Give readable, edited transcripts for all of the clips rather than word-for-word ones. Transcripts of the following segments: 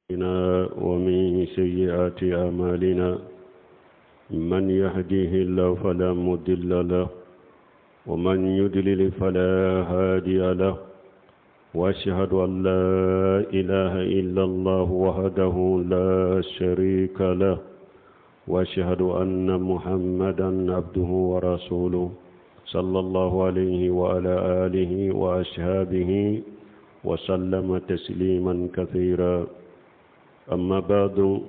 ومن سيئات أعمالنا، من يهديه الله فلا مضل له ومن يضلل فلا هادي له، وأشهد أن لا إله إلا الله وحده لا شريك له، وأشهد أن محمدا عبده ورسوله صلى الله عليه وعلى آله وأصحابه وسلم تسليما كثيرا. أما بعد،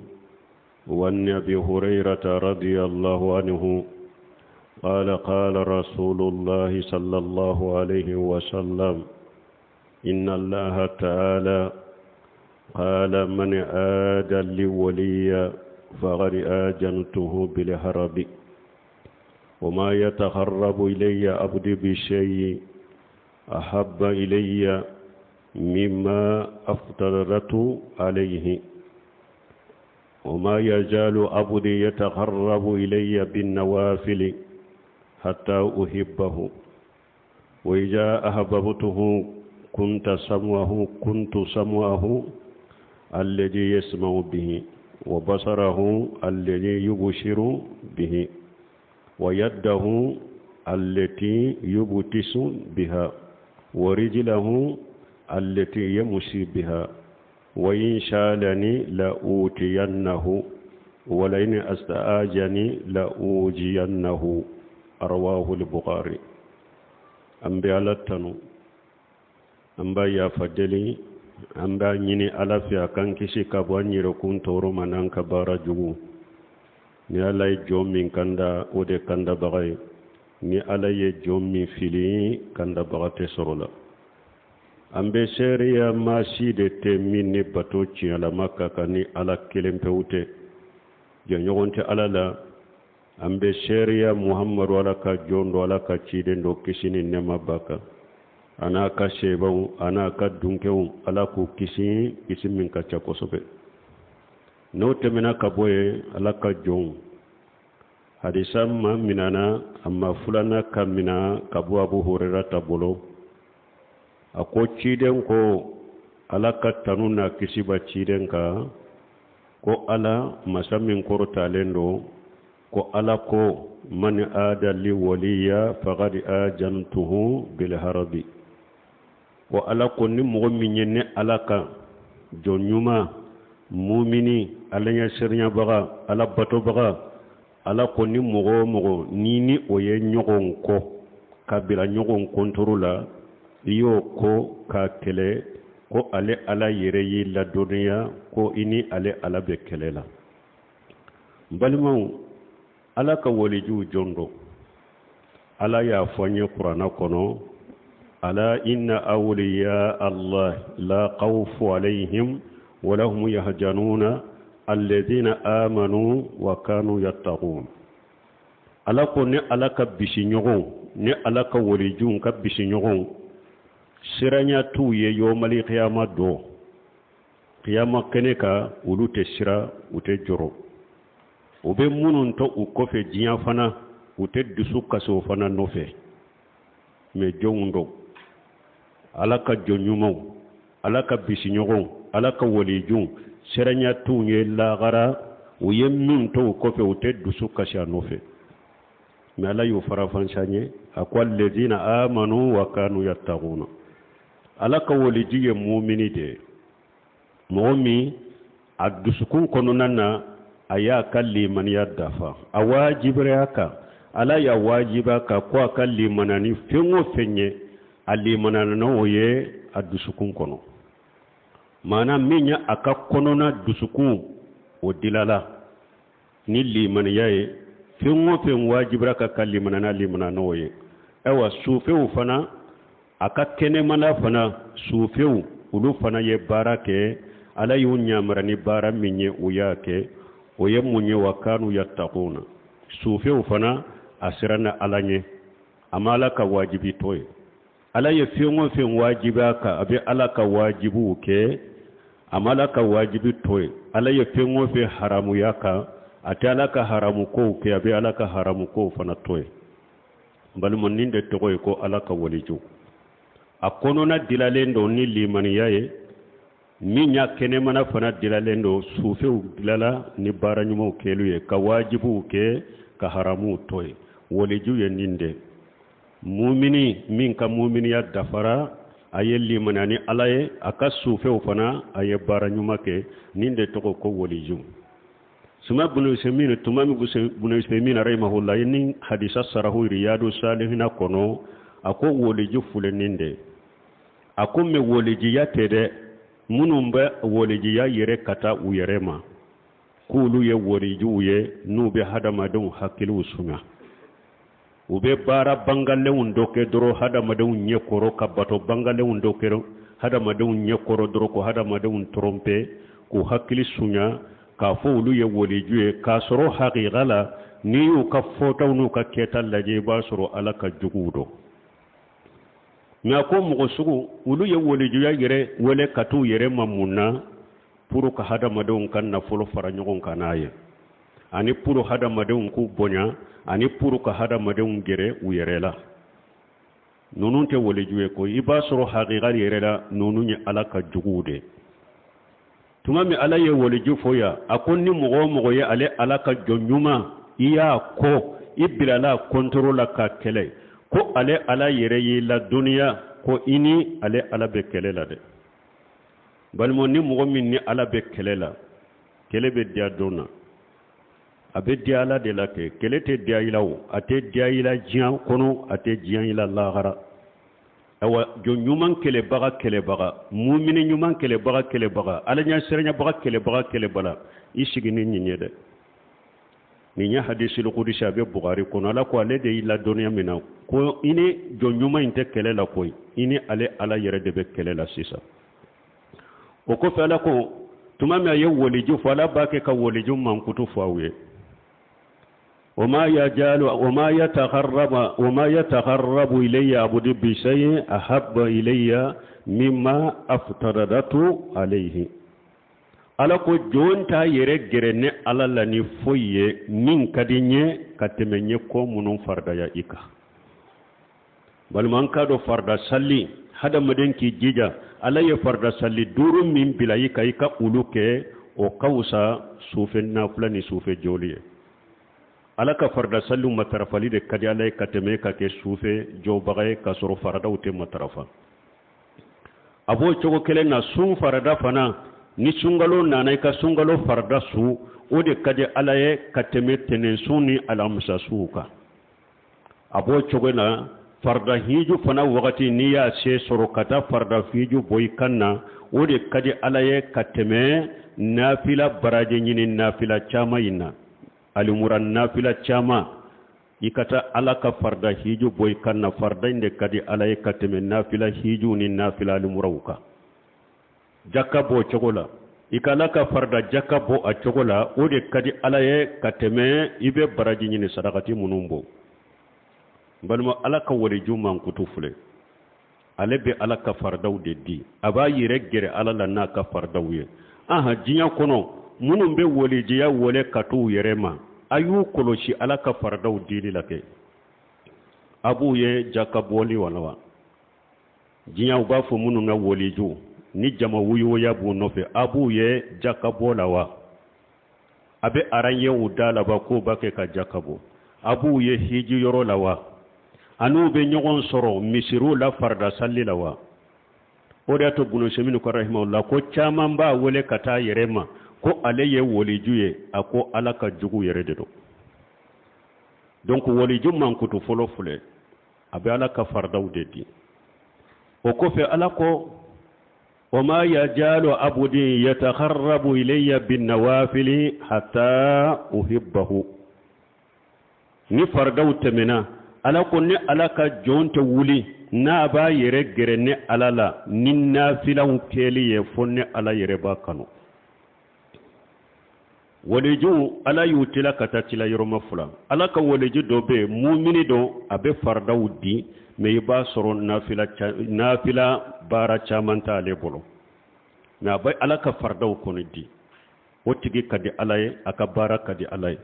وعن أبي هريرة رضي الله عنه قال: قال رسول الله صلى الله عليه وسلم: إن الله تعالى قال: من عاد لي وليا فقد آجنته بالحرب، وما يتقرب إلي عبدي بشيء أحب إلي مما أفترضت عليه، وما يزال عبدي يتقرب إلي بالنوافل حتى أحبه، وإذا أحببته كنت سمعه الذي يسمع به، وبصره الذي يبصر به، ويده التي يبطش بها، ورجله التي يمشي بها، وإن سألني لأعطينه، ولئن استعاذني لأعيذنه. رواه البخاري. An bɛ Ala tanu, an b'a yafa deli, an b'a ɲini Ala fɛ a k'an kisi ka bɔ an yɛrɛkun tɔɔrɔ ma n'an ka baara jugu. Ni Ala ye jɔn min kanda, o de kandabaga ye. Ni Ala ye jɔn min fili, kandabaga tɛ sɔrɔ la. An bɛ seereya maa si de tɛ min ni bato tiɲɛlama ka kan ni Ala kelen pewu tɛ, jɔnɲɔgɔn tɛ Ala la. An bɛ seereya Muhamadu Ala ka jɔn don, Ala ka ciden don, kisi ni nɛɛma b'a kan, a n'a ka sebaw, a n'a ka dunkew. Ala k'u kisi, kisi min ka ca kosɛbɛ. N'o tɛmɛna ka bɔ yen, Ala ka jɔnw, hadisa ma minana a ma filanan ka mina ka bɔ Abu Hurera bolo. A ko ciden ko, Ala ka tanu n'a kisi ba ciden kan, ko Ala masa min kɔrɔtalen don ko Ala ko: من عادى لي وليا فقد آذنته بالحرب. Ko Ala ko ni mɔgɔ min ye ne Ala ka jɔn ɲuman, mumini, Ala ɲɛ siriɲabaga, Ala batobaga, Ala ko ni mɔgɔ o mɔgɔ ni o ye ɲɔgɔn kɔ ka bila ɲɔgɔn kɔntoro la, i y'o ko k'a kɛlɛ, ko ale Ala yɛrɛ y'i ladɔnniya ko i ni ale Ala bɛ kɛlɛ la. N balimaw, Ala ka walijuw jɔn don? Ala y'a fɔ an ye Kuranna kɔnɔ: ألا إن أولياء الله لا خوف عليهم ولا هم يحزنون الذين آمنوا وكانوا يتقون. Ala ko ni Ala ka bisiɲɔgɔnw, ni Ala ka walijuw ka bisiɲɔgɔnw, siranya t'u ye yɔmali kiyama dɔ kiyama kɛnɛ kan. Olu tɛ sira, u tɛ jɔrɔ. U bɛ minnu to u kɔfɛ diɲɛ fana, u tɛ dusu kasi o fana nɔfɛ. Mɛ jɔnw don? Ala ka jɔn ɲumanw, Ala ka bisiɲɔgɔnw, Ala ka walijuw, siranya t'u ye lagara. U ye min to u kɔfɛ, u tɛ dusu kasi a nɔfɛ. Mɛ Ala y'o farafansa ye, a ko: الذين آمنوا وكانوا يتقون. Ala ka waliju ye mumini de ye, mɔgɔ min a dusukun kɔnɔna na a y'a ka limaniya dafa. A wajibira kan, Ala y'a wajiba kan ko a ka limaniya ni fɛn o fɛn ye, a limaniya n'o ye a dusukun kɔnɔ. Maana min ye a ka kɔnɔna dusukun o dilala ni limaniya ye, fɛn o fɛn wajibira ka limaniya n'a, limaniya n'o ye. Ayiwa, sufɛw fana, a ka kɛnɛmana fana, sufɛw olu fana ye baara kɛ. Ala y'u ɲamara ni baara min ye, u y'a kɛ. O ye mun ye? وكانوا يتقون. Sufɛw fana, a siranna Ala ɲɛ, a ma Ala ka wajibi to ye. Ala ye fɛn o fɛn wajibi a kan, a bɛ Ala ka wajibiw kɛ, a ma Ala ka wajibi to ye. Ala ye fɛn o fɛn haramuya kan, a tɛ Ala ka haramu kow kɛ, a bɛ Ala ka haramu kow fana to ye. N balima, nin de tɔgɔ ye ko Ala ka waliju. A kɔnɔna dilalen don ni limaniya ye. Min y'a kɛnɛmana fana dilalen don, sufɛw dilala ni baara ɲumanw kɛli ye, ka wajibuw kɛ, ka haramuw to yen. Waliju ye nin de mumini min ka muminiya dafara, a ye limaniya ni Ala ye, a ka sufɛw fana a ye baara ɲuman kɛ, nin de tɔgɔ ko waliju. Suma bunu Useyimini, tuma min bunu Useyimini rahimahullah ye nin hadisa sarahu Riyadu Salihina kɔnɔ, a ko waliju filɛ nin de. A ko mɛ walijiya tɛ dɛ, minnu bɛ walijiya yɛrɛ ka taa u yɛrɛ ma k'olu ye walijiw ye, n'u bɛ hadamadenw hakiliw sunya, u bɛ baara bangalenw dɔ kɛ dɔrɔn hadamadenw ɲɛ kɔrɔ, ka bato bangalenw dɔ kɛ hadamadenw ɲɛ kɔrɔ dɔrɔn, ko hadamadenw tromper, k'u hakili sunya k'a fɔ olu ye waliju ye, k'a sɔrɔ hakika la n'i y'u ka fɔtaw n'u ka kɛta lajɛ, i b'a sɔrɔ Ala ka juguw don. Mɛ a ko mɔgɔ sugu olu ye walijuya yɛrɛ wele ka t'u yɛrɛ ma mun na? Pour ka hadamadenw ka nafolo fara ɲɔgɔn kan n'a ye, ani pour hadamadenw k'u bonya, ani pour ka hadamadenw gɛrɛ u yɛrɛ la. Ninnu tɛ waliju ye koyi. I b'a sɔrɔ hakika yɛrɛ la ninnu ye Ala ka juguw de ye. Tuma min Ala ye waliju fɔ yan, a ko ni mɔgɔ o mɔgɔ ye ale Ala ka jɔn ɲuman, i y'a kɔ, i bilala a kɔntoro la k'a kɛlɛ, ko ale Ala yɛrɛ y'i ladɔnniya ko i ni ale Ala bɛ kɛlɛ la dɛ. Balima, ni mɔgɔ min ni Ala bɛ kɛlɛ la, kɛlɛ bɛ diya don na, a bɛ diya Ala de la kɛ. Kɛlɛ tɛ diya i la o, a tɛ diya i la diɲɛ kɔnɔ, a tɛ diya i la lahara. Awa, jɔn ɲuman kɛlɛbaga kɛlɛbaga, mumini ɲuman kɛlɛbaga kɛlɛbaga, Ala ɲɛsiranyabaga kɛlɛbaga kɛlɛbaga, i sigi ni nin ye dɛ. Nin ye hadisul kudusi, a bɛ Bukari kɔnɔ. Ala ko ale de y'i ladɔnniya min na ko i ni jɔn ɲuman in tɛ kɛlɛ la koyi, i ni ale Ala yɛrɛ de bɛ kɛlɛ la sisan. O kɔfɛ Ala ko tuma min a ye waliju fɔ, Ala b'a kɛ ka waliju mankutu fɔ aw ye. وما يجال وما يتقرب وما يتقرب إلي عبدي بشيء أحب إلي مما أفترضت عليه. Ala ko jɔn t'a yɛrɛ gɛrɛ ne Ala la ni foyi ye min ka di n ye ka tɛmɛ n ye ko minnu faridaya i kan. Balima, an k'a dɔn farida sali, hadamaden k'i jija, Ala ye farida sali duuru min bila i kan, i ka olu kɛ, o ka wusa sufɛ nafila ni sufɛ jɔli ye. Ala ka farida saliw matarafali de ka di Ala ye ka tɛmɛ ka kɛ sufɛ jɔbaga ye k'a sɔrɔ faradaw tɛ matarafa. A b'o cogo kelen na, sun farada fana, ni sunkalo nana, i ka sunkalo farada sun, o de ka di Ala ye ka tɛmɛ tɛnɛnsun ni alamisa sunw kan. A b'o cogo na, farida hiju fana wagati, n'i y'a se sɔrɔ ka taa farida hiju bɔ i kan na, o de ka di Ala ye ka tɛmɛ nafila baraji ɲini nafila caman in na, alimura nafila caman. I ka taa Ala ka farida hiju bɔ i kan na, farida in de ka di Ala ye ka tɛmɛ nafila hiju ni nafila alimuraw kan. Jaka bɔ o cogo la, i ka Ala ka farida jaka bɔ a cogo la, o de ka di Ala ye ka tɛmɛ i bɛ baraji ɲini sarakati minnu bɔ. N balima, Ala ka waliju mankutu filɛ. Ale bɛ Ala ka faridaw de di, a b'a yɛrɛ gɛrɛ Ala la n'a ka faridaw ye. Aha, diɲɛ kɔnɔ minnu bɛ walijiya wele ka t'u yɛrɛ ma, a y'u kɔlɔsi Ala ka faridaw dili la kɛ. A b'u ye jaka bɔli wala wa? Diɲɛ u b'a fɔ minnu ka waliju ni jama wuyoya b'u nɔfɛ, a b'u ye jaka bɔ la wa? A bɛ aran ye u da la ba k'u b'a kɛ ka jaka bɔ? A b'u ye hiji yɔrɔ la wa? A n'u bɛ ɲɔgɔn sɔrɔ misiriw la farida sali la wa? O de y'a to Bunu Semini ko rahimahullah ko caman b'a wele ka taa yɛrɛ ma ko ale ye waliju ye, a ko Ala ka jugu yɛrɛ de don. Donc waliju mankutu fɔlɔ filɛ, a bɛ Ala ka faridaw de di. O kɔfɛ Ala ko wama yajalu abudi yatakarrabu ilayya bin nawafili hatta uhibbahu. Ni faridaw tɛmɛna, Ala ko ne Ala ka jɔn tɛ wuli n'a b'a yɛrɛ gɛrɛ ne Ala la ni nafilaw kɛli ye, fo ne Ala yɛrɛ b'a kanu. Waliju, Ala y'u tila ka taa tila yɔrɔma fila. Ala ka waliju dɔ bɛ yen, mumini don, a bɛ faridaw di, mɛ i b'a sɔrɔ nafila baara caman t'ale bolo, mɛ a bɛ Ala ka faridaw kɔni di. O tigi ka di Ala ye, a ka baara ka di Ala ye.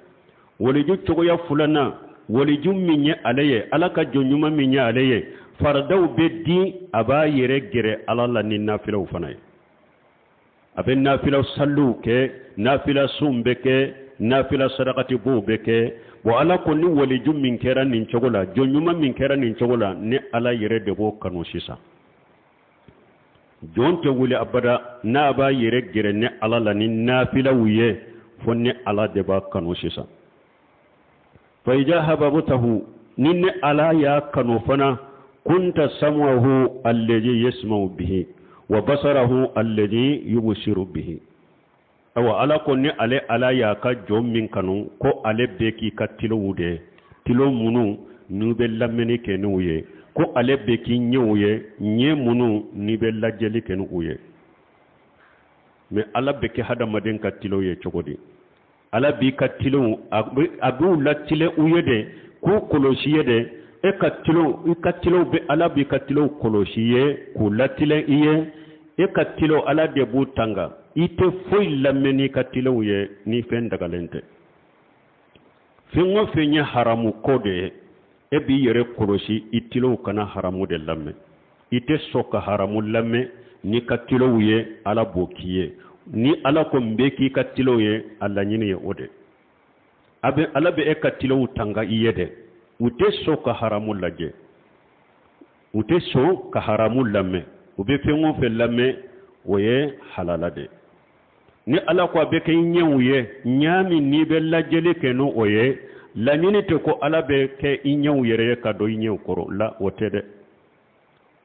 Waliju cogoya filanan, waliju min ye ale ye, Ala ka jɔn ɲuman min ye ale ye, faridaw bɛ di, a b'a yɛrɛ gɛrɛ Ala la ni nafilaw fana ye. A bɛ nafila saliw kɛ, nafila sunw bɛ kɛ, nafila sarakatibɔw bɛ kɛ. Bon, Ala ko ni waliju min kɛra nin cogo la, jɔn ɲuman min kɛra nin cogo la, ne Ala yɛrɛ de b'o kanu sisan. Jɔn tɛ wuli abada n'a b'a yɛrɛ gɛrɛ ne Ala la ni nafilaw ye, fo ne Ala de b'a kanu sisan. Fa iza hababtahu, ni ne Ala y'a kanu fana, kunta sam'ahu alladhi yasma'u bihi wa basarahu alladhi yubsiru bihi. Awa, Ala ko ni ale Ala y'a ka jɔn min kanu, ko ale bɛ k'i ka tilow de, tilo minnu n'u bɛ lamɛnni kɛ n'u ye, ko ale bɛ k'i ɲɛw ye, ɲɛ minnu n'i bɛ lajɛli kɛ n'u ye. Mais Ala bɛ kɛ hadamaden ka tilow ye cogo di? Ala b'i ka tilenw, a b'u latilen u ye de, k'u kɔlɔsi ye de. E ka tilenw, i ka tilenw bɛ, Ala b'i ka tilenw kɔlɔsi ye, k'u latilen i ye. E ka tilenw, Ala de b'u tanga. I tɛ foyi lamɛn n'i ka tilenw ye ni fɛn dagalen tɛ. Fɛn o fɛn ye haramu ko de ye, e b'i yɛrɛ kɔlɔsi i tilenw kana haramu de lamɛn. I tɛ sɔn ka haramu lamɛn n'i ka tilenw ye. Ala b'o k'i ye. Ni Ala ko n bɛ k'i ka tilenw ye, a laɲini ye o de a bɛ. Ala bɛ e ka tilenw tanga i ye dɛ. U tɛ sɔn ka haramu lajɛ, u tɛ sɔn ka haramu lamɛn. U bɛ fɛn o fɛn lamɛn, o ye halala de. Ni Ala ko a bɛ kɛ i ɲɛw ye, ɲa min n'i bɛ lajɛli kɛ n'o o ye, laɲini tɛ ko Ala bɛ kɛ i ɲɛw yɛrɛ ye ka don i ɲɛw kɔrɔ la, o tɛ dɛ.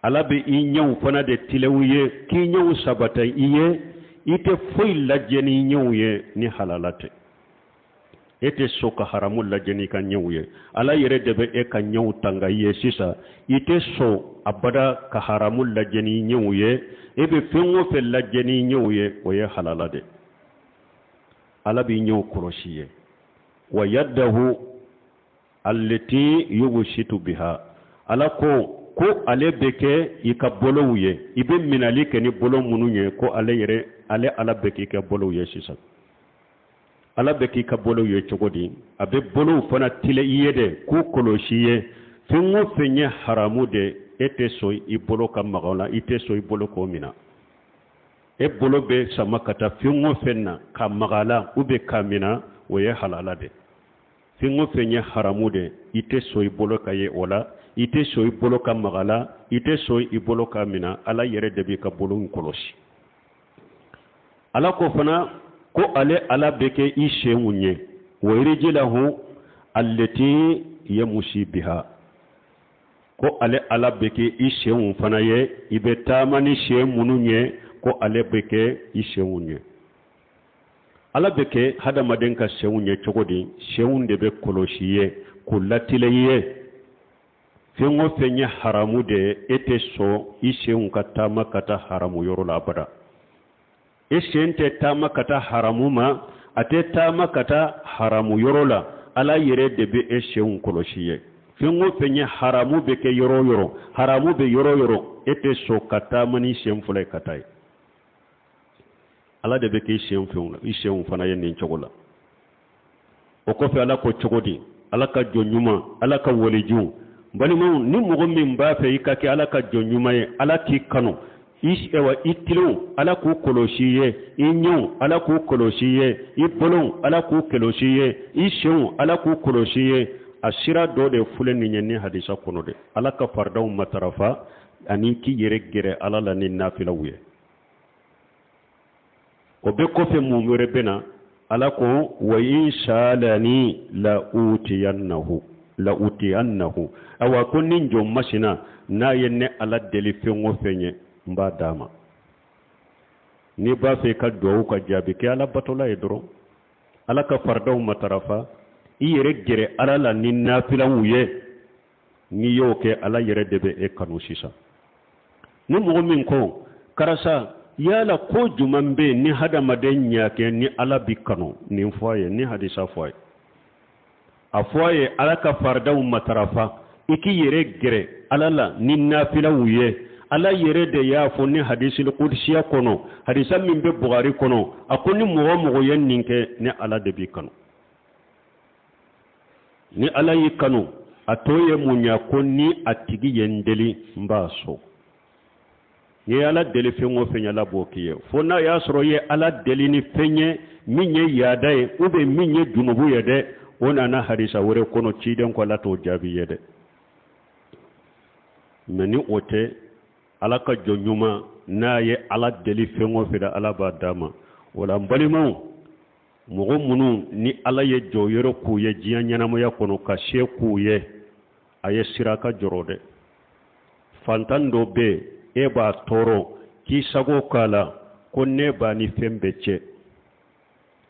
Ala bɛ i ɲɛw fana de tilenw ye, k'i ɲɛw sabata i ye. I tɛ foyi lajɛ n'i ɲɛw ye ni halala tɛ. E tɛ sɔn ka haramu lajɛ n'i ka ɲɛw ye. Ala yɛrɛ de bɛ e ka ɲɛw tanga i ye sisan. I tɛ sɔn abada ka haramu lajɛ n'i ɲɛw ye. E bɛ fɛn o fɛn lajɛ n'i ɲɛw ye, o ye halala de. Ala b'i ɲɛw kɔlɔsi ye. Wa yadahu allati yubshitu biha, Ala ko ko ale bɛ kɛ i ka bolow ye, i bɛ minali kɛ ni bolo minnu ye, ko ale yɛrɛ, ale Ala bɛ k'i ka bolow ye sisan. Ala bɛ k'i ka bolow ye cogo di? A bɛ bolow fana tile i ye dɛ, k'u kɔlɔsi ye. Fɛn o fɛn ye haramu de, e tɛ sɔn i bolo ka maga o la, i tɛ sɔn i bolo k'o minɛ. E bolo bɛ sama ka taa fɛn o fɛn na ka maga a la ou bien k'a minɛ, o ye halala de. Fɛn o fɛn ye haramu de, i tɛ sɔn i bolo ka ye o la, i tɛ sɔn i bolo ka maga a la, i tɛ sɔn i bolo ka minɛ. Ala yɛrɛ de b'i ka bolo in kɔlɔsi. Ala ko fana ko ale Ala bɛ kɛ i senw ye. Wa rijlahu allati yamushi biha, ko ale Ala bɛ kɛ i senw fana ye, i bɛ taama ni sen minnu ye, ko ale bɛ kɛ i senw ye. Ala bɛ kɛ hadamaden ka senw ye cogo di? Senw de bɛ kɔlɔsi ye, k'u latilen ye. Fɛn o fɛn ye haramu de ye, e tɛ sɔn i senw ka taama ka taa haramu yɔrɔ la abada. E sen tɛ taama ka taa haramu ma, a tɛ taama ka taa haramu yɔrɔ la. Ala yɛrɛ de bɛ e senw kɔlɔsi ye. Fɛn o fɛn ye haramu bɛ kɛ yɔrɔ o yɔrɔ, haramu bɛ yɔrɔ o yɔrɔ, e tɛ sɔn ka taama ni sen fila ye ka taa ye. Ala de bɛ k'i sen fɛnw i senw fana ye nin cogo la. O kɔfɛ, Ala ko cogo di? Ala ka jɔn ɲuman, Ala ka waliju, balimaw, ni mɔgɔ min b'a fɛ i ka kɛ Ala ka jɔn ɲuman ye, Ala k'i kanu, i i tilenw, Ala k'u kɔlɔsi ye, i ɲɛw, Ala k'u kɔlɔsi ye, i bolow, Ala k'u kɔlɔsi ye, i senw, Ala k'u kɔlɔsi ye, a sira dɔ de filɛ nin ye ni hadisa kɔnɔ de: Ala ka faridaw matarafa ani k'i yɛrɛ gɛrɛ Ala la ni nafilaw ye. O bɛɛ kɔfɛ, mun wɛrɛ bɛ na? Ala ko: wa in saalani la utiyannahu, la utiyannahu. Awa, ko ni jɔn masina n'a ye ne Ala deli fɛn o fɛn ye, n b'a d'a ma. N'i b'a fɛ i ka duwawu ka jaabi, kɛ Ala batola ye dɔrɔn. Ala ka faridaw matarafa, i yɛrɛ gɛrɛ Ala la ni nafilaw ye. N'i y'o kɛ, Ala yɛrɛ de bɛ e kanu sisan. Ni mɔgɔ min ko: karisa, yala ko juman bɛ yen ni hadamaden ɲa kɛ ni Ala bi kanu? Nin fɔ a ye, ni hadisa fɔ a ye, a fɔ a ye: Ala ka faridaw matarafa, i k'i yɛrɛ gɛrɛ Ala la ni nafilaw ye. Ala yɛrɛ de y'a fɔ ni hadisil kudusiya kɔnɔ, hadisa min bɛ Bugari kɔnɔ, a ko ni mɔgɔ mɔgɔ ye nin kɛ, ni Ala de b'i kanu. Ni Ala y'i kanu, a to ye mun ya? Ko ni a tigi ye n deli, n b'a sɔn. N'i ye Ala deli fɛn o fɛn ye, Ala b'o k'i ye. Fo n'a y'a sɔrɔ i ye Ala deli ni fɛn ye min ye yaada ye ou bien min ye junubu ye dɛ, o nana hadisa wɛrɛ kɔnɔ ciden ko Ala t'o jaabi ye dɛ. Mais ni o tɛ, Ala ka jɔn ɲuman n'a ye Ala deli fɛn o fɛn na, Ala b'a d'a ma. O la n balimaw, mɔgɔ minnu ni Ala ye jɔyɔrɔ k'u ye diɲɛ ɲɛnamaya kɔnɔ ka se k'u ye, a ye siran ka jɔrɔ dɛ. Fantan dɔ bɛ yen, e b'a tɔɔrɔ k'i sago k'a la ko ne b'a ni fɛn bɛɛ cɛ.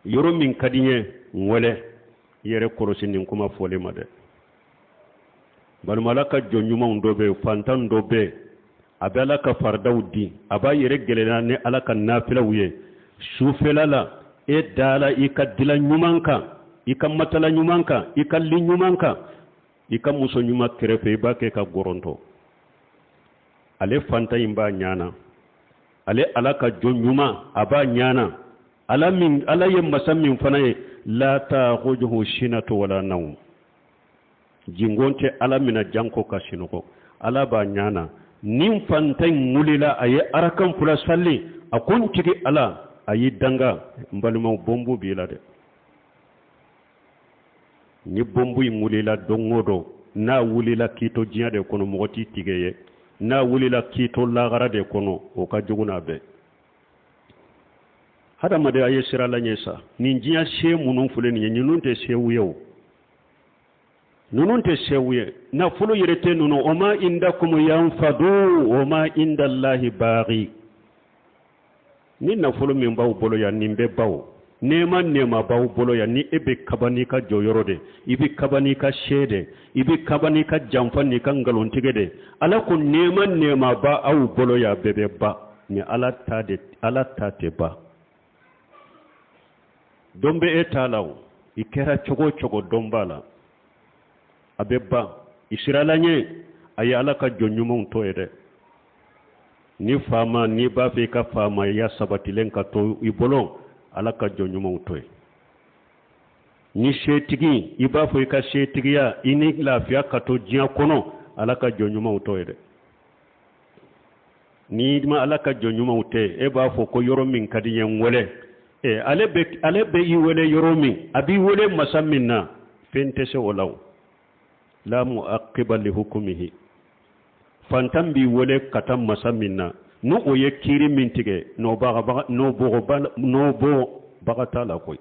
Yɔrɔ min ka di n ye, n wele. I yɛrɛ kɔlɔsi nin kuma fɔlen ma dɛ. Balima, Ala ka jɔn ɲumanw dɔ bɛ yen, fantan dɔ bɛ yen, a bɛ Ala ka faridaw di, a b'a yɛrɛ gɛlɛya ni Ala ka nafilaw ye. Sufɛla la, e dala i ka dilan ɲuman kan, i ka matala ɲuman kan, i ka li ɲuman kan, i ka muso ɲuman kɛrɛfɛ, i b'a kɛ ka gɔrɔntɔ. Ale fantan in b'a ɲana, ale Ala ka jɔn ɲuman, a b'a ɲana. Ala min, Ala ye masa min fana ye, la ta'khujuhu sinatu wala nawm, jingon tɛ Ala mina janko ka sinɔgɔ. Ala b'a ɲana. Ni fantan in wulila, a ye arakan fila sali, a ko n tigi Ala, a y'i danga. N balimaw, bɔnbu b'i la dɛ. Ni bɔnbu in wulila don o don, n'a wulila k'i to diɲɛ de kɔnɔ, mɔgɔ t'i tigɛ ye. N'a wulila k'i to lagara de kɔnɔ, o ka jugu n'a bɛɛ. Hadamaden, a ye siran Ala ɲɛ sa. Nin diɲɛ se minnu filɛ nin ye, ninnu tɛ sew ye o, ninnu tɛ sew ye. Nafolo yɛrɛ tɛ ninnu. O ma indakum yanfadu o ma indallahi baaqi. Ni nafolo min b'aw bolo yan, nin bɛ baw nɛɛma nɛɛma b'aw bolo yan. Ni e bɛ kaba n'i ka jɔyɔrɔ de, i bɛ kaba n'i ka se de, i bɛ kaba n'i ka janfa n'i ka nkalontigɛ de. Ala ko nɛɛma nɛɛma b'aw bolo yan, bɛɛ bɛ ba ni Ala ta de, Ala ta tɛ ba. Dɔn bɛ e ta la o, i kɛra cogo o cogo, dɔn b'a la, a bɛ ban. I siran Ala ɲɛ, a ye Ala ka jɔn ɲumanw to ye dɛ. Ni faama, n'i b'a fɛ i ka faamaya sabatilen ka to i bolo, Ala ka jɔn ɲumanw to ye. Ni setigi, i b'a fɔ i ka setigiya, i ni lafiya ka to diɲɛ kɔnɔ, Ala ka jɔn ɲumanw to ye dɛ. N'i ma Ala ka jɔn ɲumanw tɛ, e b'a fɔ ko yɔrɔ min ka di n ye, n wele. Ale bɛ, ale bɛ i wele yɔrɔ min, a b'i wele masa min na, fɛn tɛ se o la o. La muaqiba li hukumihi. Fantan b'i wele ka taa masa min na, n'o o ye kiiri min tigɛ, n'o bɔbaga t'a la koyi.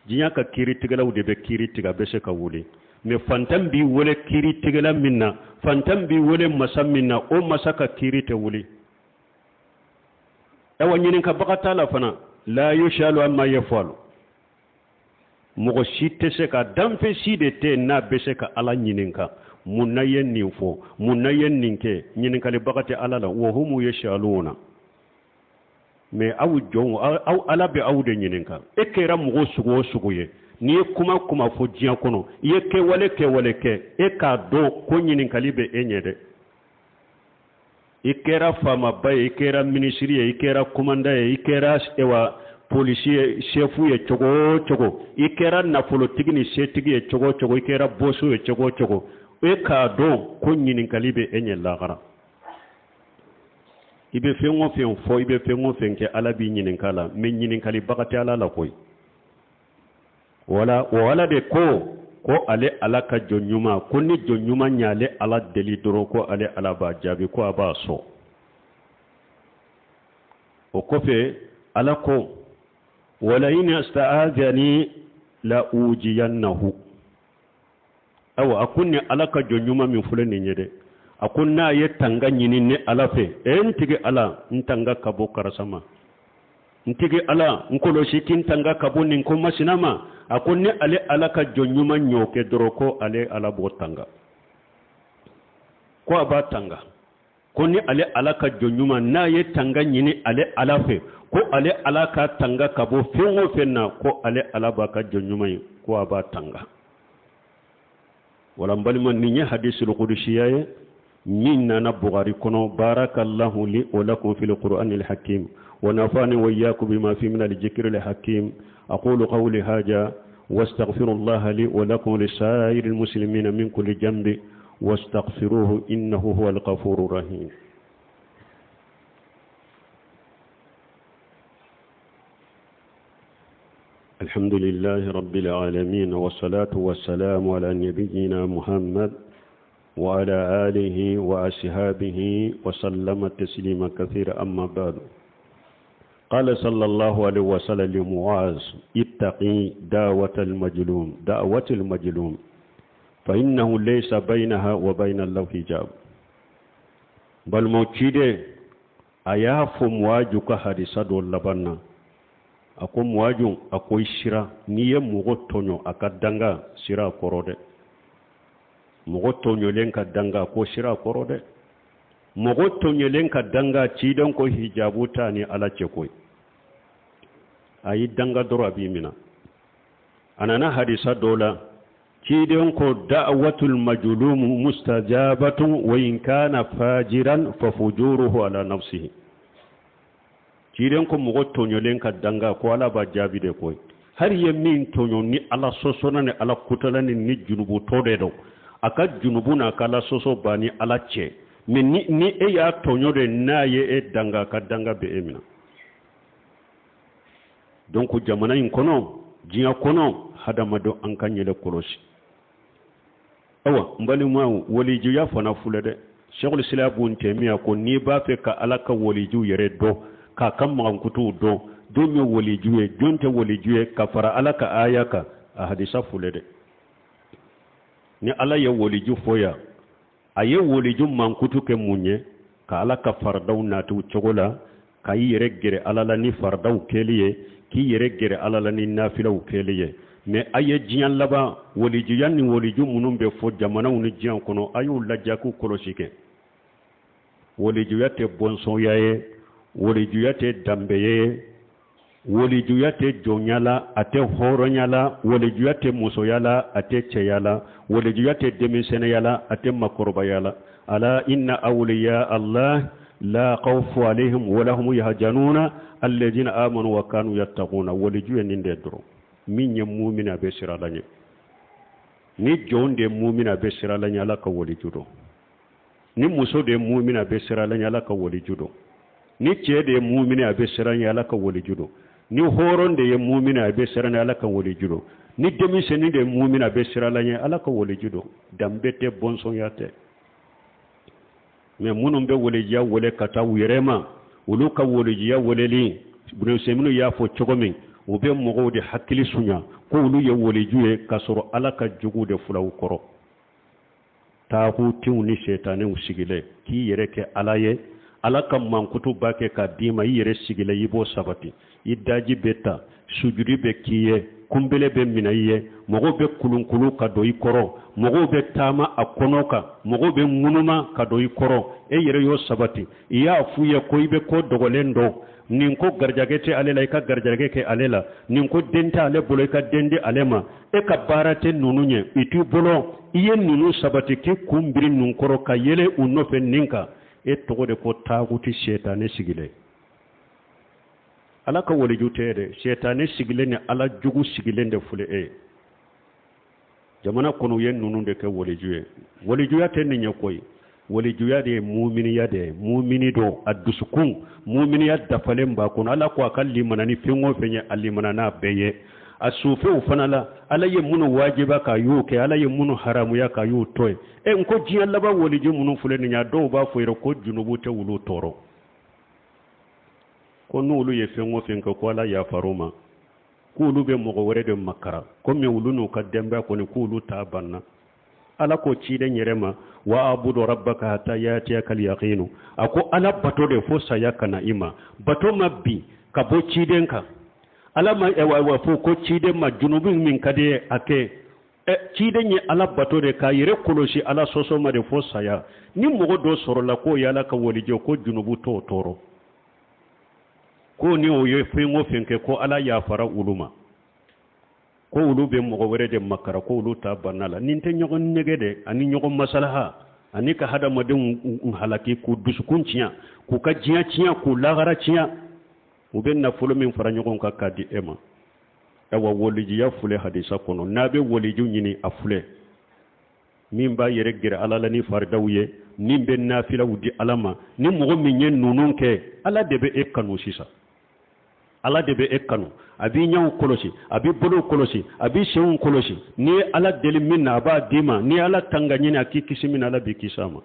Diɲɛ ka kiiritigɛlaw de bɛ kiiri tigɛ, a bɛ se ka wuli. Mais fantan b'i wele kiiritigɛla min na, fantan b'i wele masa min na, o masa ka kiiri tɛ wuli. Ayiwa, ɲininkabaga t'a la fana. La yusalu amma yafalu. Mɔgɔ si tɛ se ka danfɛn si de tɛ n'a bɛ se ka Ala ɲininka, mun na ye nin fɔ, mun na ye nin kɛ. Ɲininkalibaga tɛ Ala la. Wa humu yasaluna. Mais aw jɔnw, aw, Ala bɛ aw de ɲininka. E kɛra mɔgɔ sugu o sugu ye, n'i ye kuma kuma fɔ diɲɛ kɔnɔ, i ye kɛwale kɛwale kɛ, e k'a dɔn ko ɲininkali bɛ e ɲɛ dɛ. I kɛra faamaba ye, i kɛra minisiri ye, i kɛra komanda ye, i kɛra ewa polisi ye, sefu ye cogo o cogo, i kɛra nafolotigi ni setigi ye cogo o cogo, i kɛra boso ye cogo o cogo, e k'a dɔn ko ɲininkali bɛ e ɲɛ lahara. I bɛ fɛn o fɛn fɔ, i bɛ fɛn o fɛn kɛ, Ala b'i ɲininka la. Mais ɲininkalibaga tɛ Ala la koyi. Wala o Ala de ko ko ale Ala ka jɔn ɲuman, ko ni jɔn ɲuman y'ale Ala deli dɔrɔn, ko ale Ala b'a jaabi, ko a b'a sɔn. O kɔfɛ, Ala ko wala in ista'adhani la ujiyannahu. Ayiwa, a ko ni Ala ka jɔn ɲuman min filɛ nin ye dɛ, a ko n'a ye tanga ɲini ne Ala fɛ, e n tigi Ala, n tanga ka bɔ karisa ma, n tigi Ala, n kɔlɔsi k'i n tanga ka bɔ nin ko masina ma. A ko ni ale Ala ka jɔn ɲuman y'o kɛ dɔrɔn, ko ale Ala b'o tanga, ko a b'a tanga. Ko ni ale Ala ka jɔn ɲuman n'a ye tanga ɲini ale Ala fɛ, ko ale Ala ka tanga ka bɔ fɛn o fɛn na, ko ale Ala b'a ka jɔn ɲuman ye, ko a b'a tanga. Wala n balima, nin ye hadisul kudusiya ye min nana Bukhari kɔnɔ. Barakallahu li wa lakum fil qur'anil hakim wa nafani wa iyyakum bima fi min al-dhikril hakim. Aqulu qawli hadha واستغفر الله لي ولكم لسائر المسلمين من كل جنب واستغفروه إنه هو الغفور الرحيم. الحمد لله رب العالمين والصلاة والسلام على نبينا محمد وعلى آله وأصحابه وسلم تسليما كثيرا أما بعد قال صلى الله عليه وسلم لمعاذ اتقي دعوة المجلوم دعوة المجلوم فإنه ليس بينها وبين الله حجاب balimaw ciden a y'a fɔ muwaju ka hadisa dɔ laban na a ko muwaju a ko i sira n'i ye mɔgɔ tɔɲɔ a ka danga sira a kɔrɔ dɛ mɔgɔ tɔɲɔlen ka danga ko sira a kɔrɔ dɛ mɔgɔ tɔɲɔlen ka danga ciden ko hijabu t'a ni ala cɛ koyi a y'i danga dɔrɔn a b'i minɛ a nana hadisa dɔ la ciden ko da'watul majlum mustajabatun wa in kana fajiran fa fujuruhu ala nafsihi ciden ko mɔgɔ tɔɲɔlen ka danga ko ala b'a jaabi de koyi hali ye min tɔɲɔ ni ala sɔsɔna ni ala kutala ni ni junubutɔ de don a ka junubu n'a ka ala sɔsɔ b'a ni ala cɛ mais ni, ni e y'a tɔɲɔ de n'a ye e danga a ka danga bɛ e minɛ donc jamana in kɔnɔ diɲɛ kɔnɔ hadamadenw an k'an yɛrɛ kɔlɔsi awa n balimaw walijuya fana filɛ dɛ sɛkul islam bun tɛmiya ko n'i b'a fɛ ka ala ka waliju yɛrɛ dɔn k'a ka mankutuw dɔn jɔn ye waliju ye jɔn tɛ waliju ye ka fara ala ka aya kan a hadisa filɛ dɛ ni ala ye waliju fɔ yan a ye waliju mankutu kɛ mun ye ka ala ka faridaw nati u cogo la ka i yɛrɛ gɛrɛ ala la ni faridaw kɛli ye k'i yɛrɛ gɛrɛ ala la ni nafilaw kɛli ye mais a ye diɲɛ laban walijuya ni waliju minnu bɛ fɔ jamanaw ni diɲɛ kɔnɔ a y'u lajɛ k'u kɔlɔsi kɛ walijuya tɛ bɔnsɔnya ye walijuya tɛ danbe ye walijuya tɛ jɔnya la a tɛ hɔrɔnya la walijuya tɛ musoya la a tɛ cɛya la walijuya tɛ denmisɛnninya la a tɛ makɔrɔbaya la ala inna awliya allah la khawfu alayhim wa lahum yahzanuna alladhina amanu wa kanu yattaquna waliju ye nin de dɔrɔn min ye mumina a bɛ siran ala ɲɛ ni jɔn de mumina a bɛ siran ala ɲɛ ala ka waliju don ni muso de ye mumina a bɛ siran ala ɲɛ ala ka waliju don ni cɛ de ye mumina a bɛ siran ɲɛ ala ka waliju don ni hɔrɔn de ye mumina a bɛ siran ɲɛ ala ka waliju don ni denmisɛnnin de ye mumina a bɛ siran ala ɲɛ ala ka waliju don danbe tɛ bɔnsɔnya tɛ mais minnu bɛ walijuya wele ka taa u yɛrɛ ma olu ka walijuya weleli Ibn Usaymin y'a fɔ cogo min u bɛ mɔgɔw de hakili sunya ko olu ye waliju ye k'a sɔrɔ ala ka jugu de filɛ u kɔrɔ taagutiw ni sɛtanɛw sigilen k'i yɛrɛ kɛ ala ye ala ka mankutu b'a kɛ k'a d'i ma i yɛrɛ sigilen i b'o sabati i daji bɛ ta sujudi bɛ k'i ye kunbele bɛ minɛ i ye mɔgɔw bɛ kulunkulu ka don i kɔrɔ mɔgɔw bɛ taama a kɔnɔ kan mɔgɔw bɛ ŋunuma ka don i kɔrɔ e yɛrɛ y'o sabati i y'a f'u ye ko i bɛ ko dogolen dɔn nin ko garijɛgɛ tɛ ale la i ka garijɛgɛ kɛ ale la nin ko den tɛ ale bolo i ka den di ale ma e ka baara tɛ ninnu ye i t'i bolo i ye ninnu sabati k'i kun biri ninnu kɔrɔ ka yɛlɛ u nɔfɛ nin kan e tɔgɔ de ko taaguti sɛtanɛ sigilen ala ka waliju tɛ dɛ sɛtanɛ sigilen ni ala jugu sigilen de filɛ e ye jamana kɔnɔ u ye ninnu de kɛ waliju ye walijuya tɛ nin ye koyi walijuya de ye muminiya de ye mumini don a dusukun muminiya dafalen b'a kɔnɔ ala ko a ka limana ni fɛn o fɛn ye a limana n'a bɛɛ ye a sufɛw fana la ala ye minnu wajiba k'a y'o kɛ ala ye minnu haramuya k'a y'o to yen e n ko diɲɛ laban waliju minnu filɛ nin ye a dɔw b'a fɔ yɛrɛ ko junubu tɛ olu tɔɔrɔ ko n'olu ye fɛn o fɛn kɛ ko ala yafar'u ma k'olu bɛ mɔgɔ wɛrɛ de makara komi olu n'u ka denbaya kɔni k'olu ta banna ala ko ciden yɛrɛ ma wa abudu rabbaka hatta yatiyaka alyaqinu a ko ala bato de fo saya ka na i ma bato ma bin ka bɔ ciden kan ala ma wa fo ko ciden ma junubu min ka di a kɛ ciden ye ala bato de k'a yɛrɛ kɔlɔsi ala sɔsɔ ma de fo saya ni mɔgɔ dɔ sɔrɔla k'o ye ala ka walijɛ ko junubu t'o tɔɔrɔ ko ni o ye fɛn o fɛn kɛ ko ala yafara olu ma ko olu bɛ mɔgɔ wɛrɛ de makara ko olu ta banna la nin tɛ ɲɔgɔn nɛgɛ dɛ ani ɲɔgɔn masalaha ani ka hadamadenw halaki k'u dusukun tiɲɛ k'u ka diɲɛ tiɲɛ k'u lahara tiɲɛ u bɛ nafolo min fara ɲɔgɔn kan k'a di e ma awa walijuya filɛ hadisa kɔnɔ n'a bɛ waliju ɲini a filɛ min b'a yɛrɛ gɛrɛ ala la ni faridaw ye min bɛ nafilaw di ala ma ni mɔgɔ min ye ninnu kɛ ala de bɛ e kanu sisan Ala de bɛ e kanu, a b'i ɲɛw kɔlɔsi, a b'i bolow kɔlɔsi, a b'i senw kɔlɔsi. N'i ye Ala deli min na, a b'a d'i ma. N'i ye Ala tanga ɲini a k'i kisi min na, Ala b'i kisi a ma.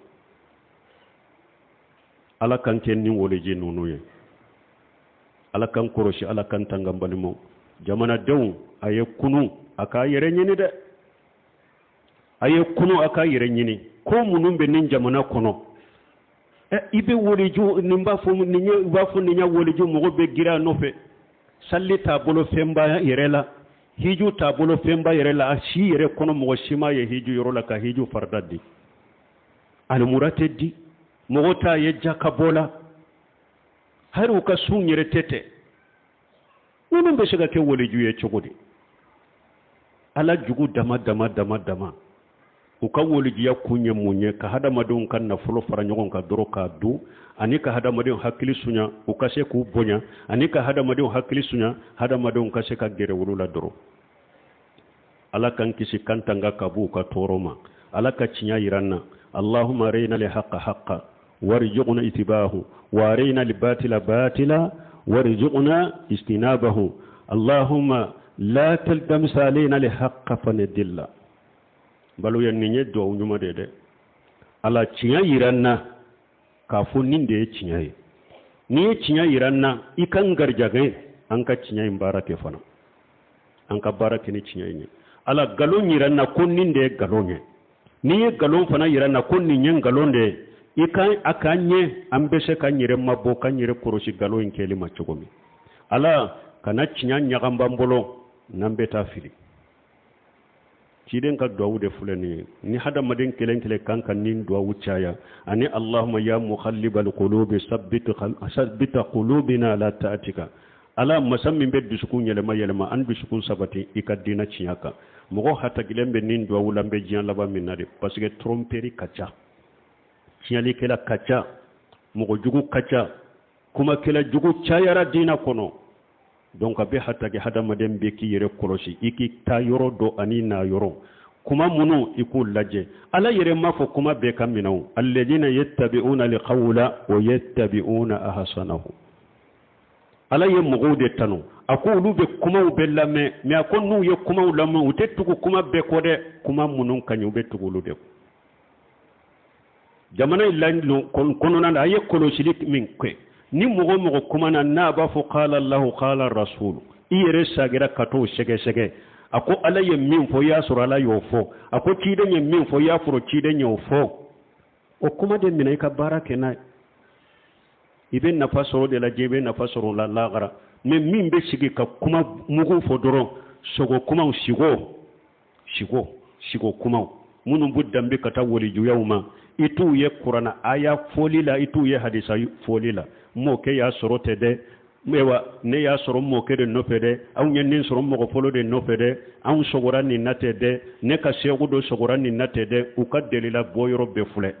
Ala k'an kɛ nin waliji ninnu ye. Ala k'an kɔlɔsi, Ala k'an tanga. N balimaw, jamanadenw, a ye kunu a k'a yɛrɛ ɲini dɛ. A ye kunu a k'a yɛrɛ ɲini. Ko minnu bɛ nin jamana kɔnɔ, i bɛ waliju nin b'a fɔ nin ye, u b'a fɔ nin ye waliju, mɔgɔ bɛ girin a nɔfɛ. Sali t'a bolo fɛnba yɛrɛ la, hiju t'a bolo fɛnba yɛrɛ la. A si yɛrɛ kɔnɔ, mɔgɔ si m'a ye hiju yɔrɔ la ka hiju farida di. Alimura tɛ di, mɔgɔ t'a ye jakabɔ la, hali u ka sun yɛrɛ tɛ tɛ. Ninnu bɛ se ka kɛ waliju ye cogo di? Ala jugu dama dama dama dama. U ka walijuya kun ye mun ye? Ka hadamadenw ka nafolo fara ɲɔgɔn kan dɔrɔn k'a dun, ani ka hadamadenw hakili sunya, u ka se k'u bonya, ani ka hadamadenw hakili sunya, hadamadenw ka se ka gɛrɛ olu la dɔrɔn. Ala k'an kisi k'an tanga ka b'u ka tɔɔrɔ ma. Ala ka tiɲɛ yira an na. Allahumma arina al-haqqa haqqa warzuqna ittibahu wa arina al-batila batila warzuqna ijtinabahu. Allahumma la taltamis alayna al-haqqa fanadilla. Balo ya, nin ye duwawu ɲuman de ye dɛ. Ala, tiɲɛ yira n na k'a fɔ nin de ye tiɲɛ ye. N'i ye tiɲɛ yira n na, i ka n garijɛgɛ an ka tiɲɛ in baara kɛ fana, an ka baara kɛ ni tiɲɛ in ye. Ala, nkalon yira n na ko nin de ye nkalon ye. N'i ye nkalon fana yira n na ko nin ye nkalon de ye, i ka a k'an ɲɛ, an bɛ se k'an yɛrɛ mabɔ, k'an yɛrɛ kɔlɔsi nkalon in kɛli ma cogo min. Ala kana tiɲɛ ɲagami an bolo n'an bɛ taa fili. Ciden ka duwawu de filɛ nin ye. Ni hadamaden kelen kelen kan ka nin duwawu caya, ani allahumma ya muqallibal qulubi sabbit qulubina ala ta'atika. Ala, masa min bɛ dusukun yɛlɛma yɛlɛma, an dusukun sabati i ka diinɛ tiɲɛ kan. Mɔgɔ hatakilen bɛ nin duwawu la. An bɛ diɲɛ laban min na de, parce que tromperie ka ca, tiɲɛlikɛla ka ca, mɔgɔ jugu ka ca, kumakɛla jugu cayara diinɛ kɔnɔ. Donc a bɛ hataki hadamaden bɛ k'i yɛrɛ kɔlɔsi, i k'i taa yɔrɔ dɔn ani na yɔrɔ. Kuma minnu, i k'u lajɛ. Ala yɛrɛ m'a fɔ kuma bɛɛ ka minɛ o. Alladina yattabi'una alqawla wa yattabi'una ahsanahu. Ala ye mɔgɔw de tanu, a ko olu bɛ kumaw bɛɛ lamɛn, mais a ko n'u ye kumaw lamɛn, u tɛ tugu kuma bɛɛ kɔ dɛ. Kuma minnu ka ɲi, u bɛ tugu olu de kɔ. Jamana in la kɔnɔna na, a ye kɔlɔsili min kɛ, ni mɔgɔ mɔgɔ kumana n'a b'a fɔ qala Allahu qala rasulu, i yɛrɛ sagira ka t'o sɛgɛsɛgɛ. A ko Ala ye min fɔ, i y'a sɔrɔ Ala y'o fɔ. A ko ciden ye min fɔ, i y'a sɔrɔ ciden y'o fɔ. O kuma de minɛ, i ka baara kɛ n'a ye. I bɛ nafa sɔrɔ de la diɲɛ, i bɛ nafa sɔrɔ o la lahara. Mais min bɛ sigi ka kuma mugu fɔ dɔrɔn, sogo kumaw, sigo sigo sigo kumaw minnu b'u danbe ka taa walijuyaw ma, i t'u ye kuranna aya fɔli la, i t'u ye hadisa fɔli la. Mɔkɛ y'a sɔrɔ tɛ dɛ. Ayiwa, ne y'a sɔrɔ mɔkɛ de nɔfɛ dɛ. Anw ye nin sɔrɔ mɔgɔ fɔlɔ de nɔfɛ dɛ. Anw sɔgɔra nin na tɛ dɛ. Ne ka segu dɔ sɔgɔra nin na tɛ dɛ. U ka delila bɔ yɔrɔ bɛɛ filɛ.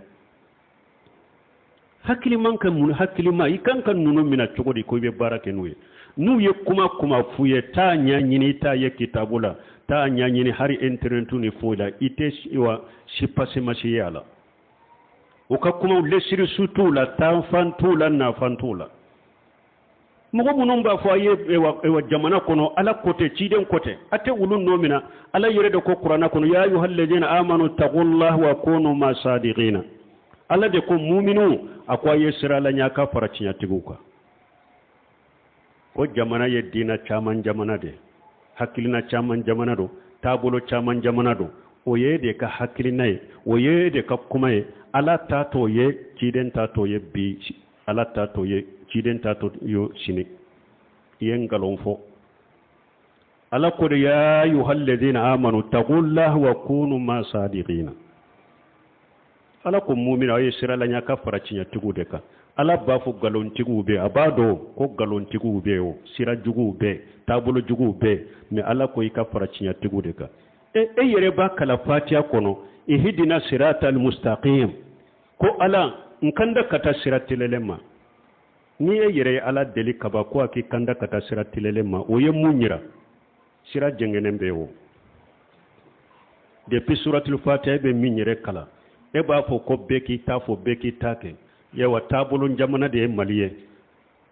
Hakiliman ka mun? Hakilima, i kan ka ninnu minɛ cogo di ko i bɛ baara kɛ n'u ye? N'u ye kuma kuma f'u ye, taa ɲɛɲini. I t'a ye kitabu la, taa ɲɛɲini hali internet ni foyi la, i tɛ wa si pasemasi ye a la. U ka kumaw, lesiri su t'u la, taafan t'u la, nafan t'u la. Mɔgɔ minnu b'a fɔ a ye ewa jamana kɔnɔ, Ala ko tɛ, ciden ko tɛ, a tɛ olu nɔ minɛ. Ala yɛrɛ de ko kuranna kɔnɔ: ya ayuha amanu taqullah wa kunu ma sadiqina. Ala de ko muminu, a ko a ye sira la ɲa ka fara tiɲɛtigiw kan. Ko jamana ye diina caman jamana de, hakilina caman jamana don, taabolo caman jamana don. O ye de ka hakilina ye, o ye de ka kuma ye. Ala ta t'o ye, ciden ta t'o ye bi, Ala ta t'o ye, ciden ta t'o ye sini. I ye nkalon fɔ. Ala ko de: ya ayuha amanu taqullah wa kunu ma sadiqina. Ala ko mumina, aw ye sira la ɲa ka fara tiɲɛtigiw de kan. Ala b'a fɔ nkalontigiw bɛ, a b'a dɔn ko nkalontigiw bɛ, o sira juguw bɛ, taabolo juguw bɛ, mais Ala ko i ka fara tiɲɛtigiw de kan. E e yɛrɛ b'a kala Fatiya kɔnɔ: ihdina sirata almustaqim. Ko Ala, n kanda ka taa sira telelen ma. N'i e yɛrɛ ye Ala deli kaba ko a k'i kanda ka taa sira telelen ma, o ye mun yira? Sira jɛngɛnen bɛ o. Depuis suratul Fatiha, e bɛ min yɛrɛ kalan, e b'a fɔ ko bɛɛ k'i ta fɔ, bɛɛ k'i ta kɛ. Yawa, taabolo jamana de ye Mali ye.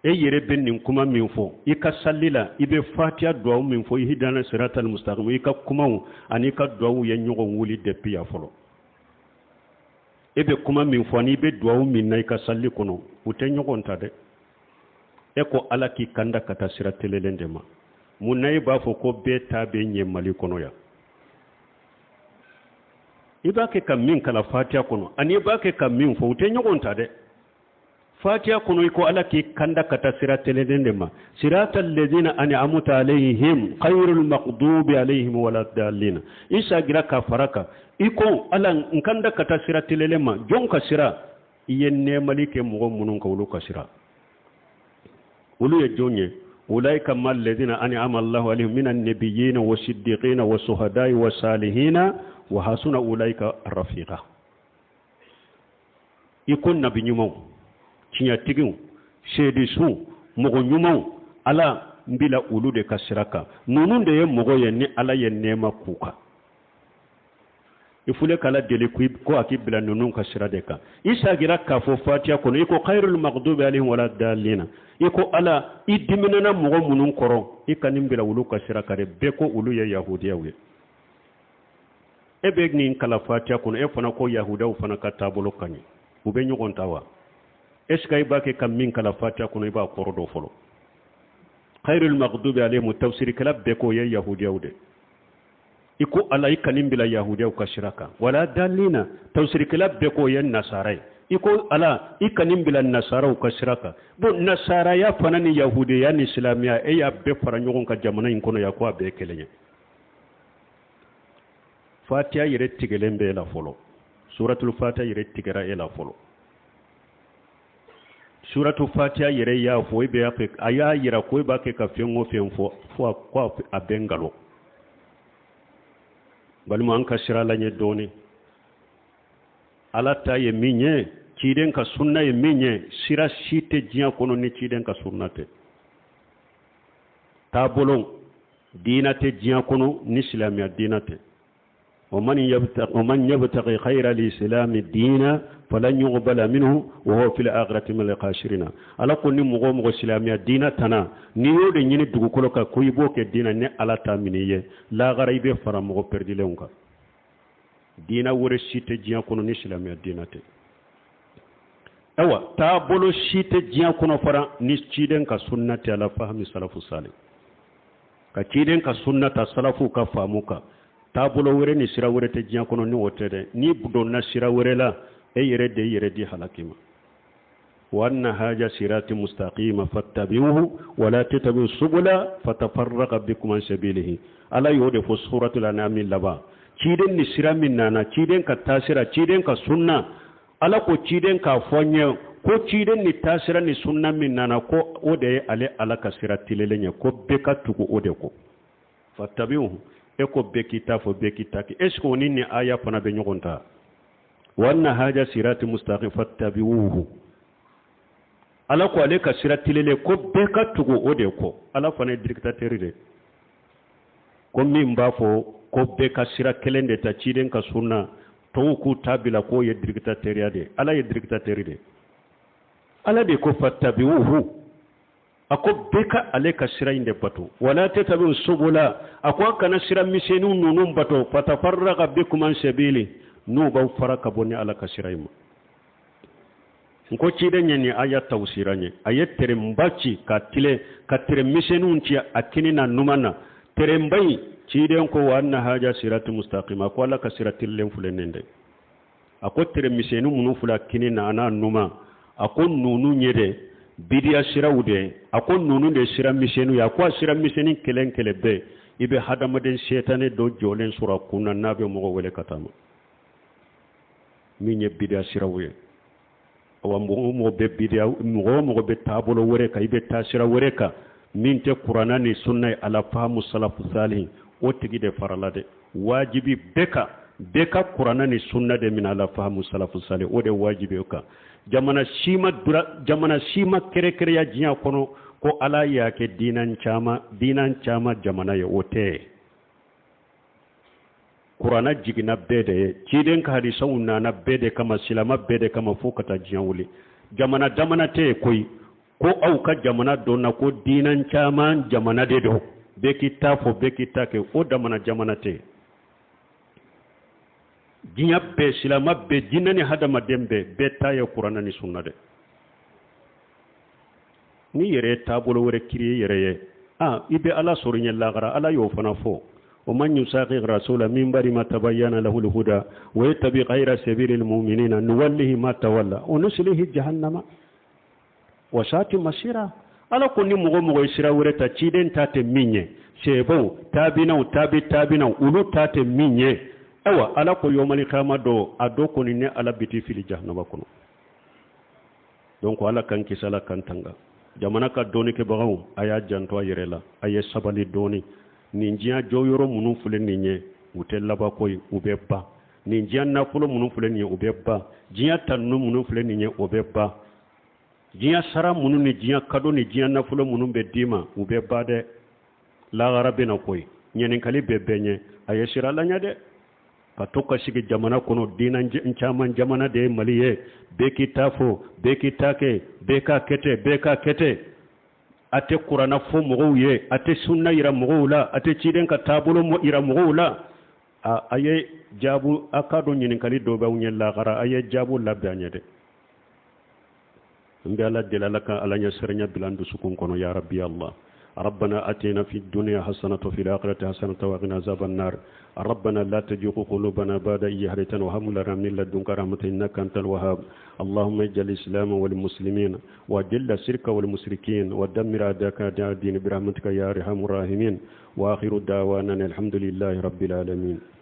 E yɛrɛ bɛ nin kuma min fɔ i ka sali la, i bɛ fatiya duwawu min fɔ, ihdina siratal mustaqim, i ka kumaw ani i ka duwawu ye ɲɔgɔn wuli depuis yan fɔlɔ. E bɛ kuma min fɔ ani i bɛ duwawu min na i ka sali kɔnɔ, u tɛ ɲɔgɔn ta dɛ. E ko Ala k'i kanda ka taa sira telelen de ma. Mun na e b'a fɔ ko bɛɛ ta bɛ ɲɛ Mali kɔnɔ yan? I b'a kɛ ka min kalan fatiya kɔnɔ ani i b'a kɛ ka min fɔ, u tɛ ɲɔgɔn ta dɛ. Fatiya kɔnɔ, i ko Ala k'i kanda ka taa sira telelen de ma, sirata lezina an'amta alayhim khayrul maghdubi alayhim wala dalina. I sagira ka fara kan, i ko Ala n kanda ka taa sira telelen ma. Jɔn ka sira? I ye nɛɛmali kɛ mɔgɔ minnu kan, olu ka sira. Olu ye jɔn ye? Ulaika ma alladhina an'ama Allahu alayhim minan nabiyina wa siddiqina wa suhada'i wa salihina wa hasuna ulaika rafiqa. I ko nabi ɲumanw, tiɲɛtigiw, seedisuw, mɔgɔ ɲumanw, Ala n bila olu de ka sira kan. Ninnu de ye mɔgɔ ye ni Ala ye nɛɛma k'u kan. I fule k'Ala deli ko a k'i bila ninnu ka sira de kan. I sagira k'a fɔ fatiya kɔnɔ, i ko khayrul maghdubi alayhim wala dalina. I ko Ala, i diminana mɔgɔ minnu kɔrɔ, i ka nin bila olu ka sira kan dɛ. Bɛɛ ko olu ye yahudiyaw ye. E bɛ nin kalan fatiya kɔnɔ, e fana ko yahudiyaw fana ka taabolo ka ɲi. U bɛ ɲɔgɔn ta wa? Est ce que i b'a kɛ ka min kalan fatiya kɔnɔ, i b'a kɔrɔ dɔn fɔlɔ? Khayrul maghdubi alayhim, tafsirikɛla bɛɛ ko o ye yahudiyaw de. I ko Ala, i ka nin bila yahudiyaw ka sira kan. Wala dalina, tafsirikɛla bɛɛ ko o ye nasara ye. I ko Ala, i ka nin bila nasaraw ka sira kan. Bon, nasaraya fana ni yahudiya ni silamɛya, e y'a bɛɛ fara ɲɔgɔn kan jamana in kɔnɔ yan ko a bɛɛ kelen ye. Fatiya yɛrɛ tigɛlen bɛ e la fɔlɔ. Suratul fatiya yɛrɛ tigɛra e la fɔlɔ. Suratu fatiya yɛrɛ y'a fɔ, e bɛ fɛ a y'a yira ko e b'a kɛ ka fɛn o fɛn fɔ, fo a ko a bɛ nkalon. Balima, an ka sira la ɲɛ dɔɔnin. Ala ta ye min ye, ciden ka sunna ye min ye, sira si tɛ diɲɛ kɔnɔ ni ciden ka sunna tɛ. Taabolo diina tɛ diɲɛ kɔnɔ ni silamɛya diina tɛ. ومن يبتغي غير الإسلام دينا فلن يقبل منه وهو في الآخرة من الخاسرين. Ala ko ni mɔgɔ mɔgɔ silamɛya diina tana, n'i y'o de ɲini dugukolo kan ko i b'o kɛ diina, ni Ala ta minɛ i ye, lahara i bɛ fara mɔgɔ pɛrɛdilenw kan. Diina wɛrɛ si tɛ diɲɛ kɔnɔ ni silamɛya diina tɛ. Ayiwa, taabolo si tɛ diɲɛ kɔnɔ fana ni ciden ka sunna tɛ, ala fahami salafu salih. Ka ciden ka sunna ta salafuw ka faamu kan, taabolo wɛrɛ ni sira wɛrɛ tɛ diɲɛ kɔnɔ ni o tɛ dɛ. N'i donna sira wɛrɛ la, e yɛrɛ de yɛrɛ di halaki ma. Wa anna haja sirati mustaqima fattabi'uhu wa la tattabi'u subula fatafarraqa bikum an sabilihi. Ala y'o de fɔ suratul an'am laban. Ciden ni sira min nana, ciden ka taasira, ciden ka sunna, Ala ko ciden k'a fɔ n ye ko ciden ni taasira ni sunna min nana, ko o de ye ale Ala ka sira tilelen ye, ko bɛɛ ka tugu o de kɔ. Fattabi'uhu, e ko bɛɛ k'i ta fɔ, bɛɛ k'i ta kɛ. Est ce que o ni nin aya fana bɛ ɲɔgɔn ta? Wa anna haja sirati mustaqim fattabi'uhu. Ala ko ale ka sira tilelen, ko bɛɛ ka tugu o de kɔ. Ala fana ye dictateur de. Ko min b'a fɔ ko bɛɛ ka sira kelen de ta, ciden ka sunna, tɔw k'u ta bila, k'o ye dictateuriya de. Ala ye dictateur de? Ala de ko fattabi'uhu, a ko bɛɛ ka ale ka sira in de bato. Wala tattabi'u subula, a ko a kana sira misɛnninw ninnu bato. Fatafarraqa bikum an sabili, n'u b'aw fara ka bɔ ni Ala ka sira in ma. N ko ciden ye nin aya tawusira ye, a ye terenba ci ka tile ka teren misɛnninw ci a kini na numan na. Terenba in, ciden ko wa anna haja sirati mustaqima, ko Ala ka sira tililen filɛ nin dɛ. A ko teren misɛnnin minnu filɛ a kini na a n'a numan, a ko ninnu ye dɛ bidiya siraw de. A ko ninnu de sira misɛnninw ye. A ko a sira misɛnnin kelen kelen bɛɛ, i bɛ hadamaden sɛtanɛ dɔ jɔlen sɔrɔ a kun na, n'a bɛ mɔgɔ wele ka taa ma min ye bidiya siraw ye. Awa, mɔgɔ mɔgɔ bɛ bidiya, mɔgɔ o mɔgɔ bɛ taabolo wɛrɛ kan, i bɛ taa sira wɛrɛ kan min tɛ kuranna ni sunna ye, ala fahamu salafu salih, o tigi de farala dɛ. Wajibi bɛɛ kan, bɛɛ ka kuranna ni sunna de minɛ, ala fahamu salafu salih, o de wajibi o kan. Jamana si ma dura, jamana si ma kɛrɛkɛrɛya diɲɛ kɔnɔ ko Ala y'a kɛ diinan caman, diinan caman jamana ye, o tɛ. Kuranna jiginna bɛɛ de ye, ciden ka hadisaw nana bɛɛ de kama, silama bɛɛ de kama, fo ka taa diɲɛ wuli. Jamana jamana tɛ yen koyi. Ko aw ka jamana dɔnna ko diinan caman jamana de don, bɛɛ k'i ta fɔ, bɛɛ k'i ta kɛ, o damana jamana tɛ. Diɲɛ bɛɛ, silama bɛɛ, jinɛ ni hadamaden bɛɛ, bɛɛ ta ye kuranɛ ni sunna dɛ. N'i yɛrɛ ye taabolo wɛrɛ kiri i yɛrɛ ye, a i bɛ Ala sɔrɔ ɲɛ lagara. Ala y'o fana fɔ: wa man yusaqiq rasula min ba'di ma tabayyana lahu al-huda wa yattabi ghayra sabili al-mu'minina nuwallihi ma tawalla wa nuslihi jahannama wa sa'at masira. Ala ko ni mɔgɔ mɔgɔ ye sira wɛrɛ ta, ciden ta tɛ min ye, sahabaw, tabinaw, tabi tabinaw, olu ta tɛ min ye, ayiwa, Ala ko yɔmali kiyama dɔ, a dɔ kɔni ne Ala bi t'i fili jahanama kɔnɔ. Donc Ala k'an kisi, Ala k'an tanga. Jamana ka dɔɔnikɛbagaw, a y'a janto a yɛrɛ la, a ye sabali dɔɔni. Nin diɲɛ jɔyɔrɔ minnu filɛ nin ye, u tɛ laban koyi, u bɛ ban. Nin diɲɛ nafolo minnu filɛ nin ye, u bɛ ban. Diɲɛ tanu minnu filɛ nin ye, o bɛ ban. Diɲɛ sara minnu ni diɲɛ kado ni diɲɛ nafolo minnu bɛ d'i ma, u bɛ ban dɛ. Lahara bɛ na koyi, ɲininkali bɛ bɛɛ ɲɛ. A ye siran Ala ɲɛ dɛ. Ka to ka sigi jamana kɔnɔ, diinɛ caman jamana de ye Mali ye, bɛɛ k'i ta fɔ, bɛɛ k'i ta kɛ, bɛɛ k'a kɛ ten, bɛɛ k'a kɛ ten. A tɛ kuranna fɔ mɔgɔw ye, a tɛ sunna yira mɔgɔw la, a tɛ ciden ka taabolo yira mɔgɔw la. A ye jaabu, a k'a dɔn ɲininkali dɔ b'aw ɲɛ lahara, a ye jaabu labɛn a ɲɛ dɛ. N bɛ Ala deli, Ala ka Ala ɲɛsiranya bila an dusukun kɔnɔ, ya rabbi Allah. ربنا أتنا في الدنيا حسنة وفي الآخرة حسنة وقنا عذاب النار. ربنا لا تزغ قلوبنا بعد إذ هديتنا وهب لنا من لدنك رحمة إنك أنت الوهاب. اللهم اجعل الإسلام والمسلمين، وأذل الشرك والمشركين، ودمر أعداءك أعداء الدين برحمتك يا أرحم الراحمين. وآخر دعوانا الحمد لله رب العالمين.